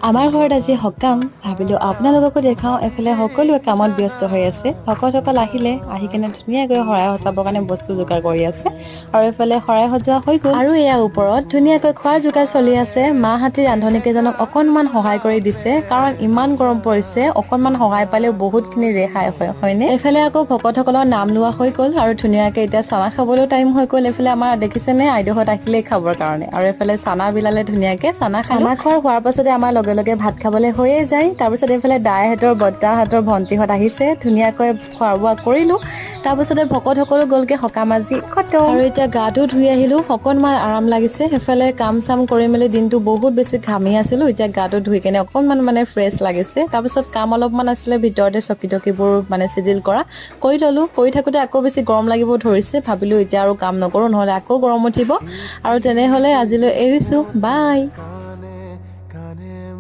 আমাৰ ঘৰত আজি সকাম। ভাবিলোঁ আপোনালোককো দেখাওঁ। এফালে সকলোৱে কামত ব্যস্ত হৈ আছে। ভকতসকল আহিলে, আহি কেনে ধুনীয়াকৈ শৰাই সজাবৰ কাৰণে বস্তু যোগাৰ কৰি আছে আৰু এইফালে শৰাই সজোৱা হৈ গ'ল। আৰু এয়া ওপৰত ধুনীয়াকৈ খোৱাৰ যোগাৰ চলি আছে। মাহঁতি ৰান্ধনীকেইজনক অকণমান সহায় কৰি দিছে, কাৰণ ইমান গৰম পৰিছে, অকণমান সহায় পালেও বহুতখিনি ৰেহাই হয়, হয়নে? এইফালে আকৌ ভকতসকলৰ নাম লোৱা হৈ গ'ল আৰু ধুনীয়াকৈ এতিয়া চানা খাবলৈও টাইম হৈ গ'ল। এইফালে আমাৰ দেখিছেনে, আইদেউহঁত আহিলেই খাবৰ কাৰণে। আৰু এইফালে চানা বিলালে, ধুনীয়াকে চানা খালো। চানা খোৱাৰ হোৱাৰ পাছতে আমাৰ লগে লগে ভাত খাবলৈ হৈয়ে যায়। তাৰপিছত এইফালে দাইহঁতৰ, বৰ্তাহঁতৰ ভণ্টিহঁত আহিছে, ধুনীয়াকৈ খোৱা বোৱা কৰিলো। তাৰপিছতে ভকতসকলো গ'লগে, সকাম আজি খতম। আৰু এতিয়া গাটো ধুই আহিলো, অকণমান আৰাম লাগিছে। সেইফালে কাম চাম কৰি মেলি দিনটো বহুত বেছি ঘামি আছিলো। এতিয়া গাটো ধুই কেনে অকণমান মানে ফ্ৰেছ লাগিছে। তাৰপিছত কাম অলপমান আছিলে ভিতৰতে, চকী টকীবোৰ মানে চিজিল কৰা কৰি ল'লো। কৰি থাকোঁতে আকৌ বেছি গৰম লাগিব ধৰিছে। ভাবিলো এতিয়া আৰু কাম নকৰোঁ, নহ'লে আকৌ গৰম উঠিব। আৰু তেনেহ'লে আজিলৈ এৰিছো, বাই।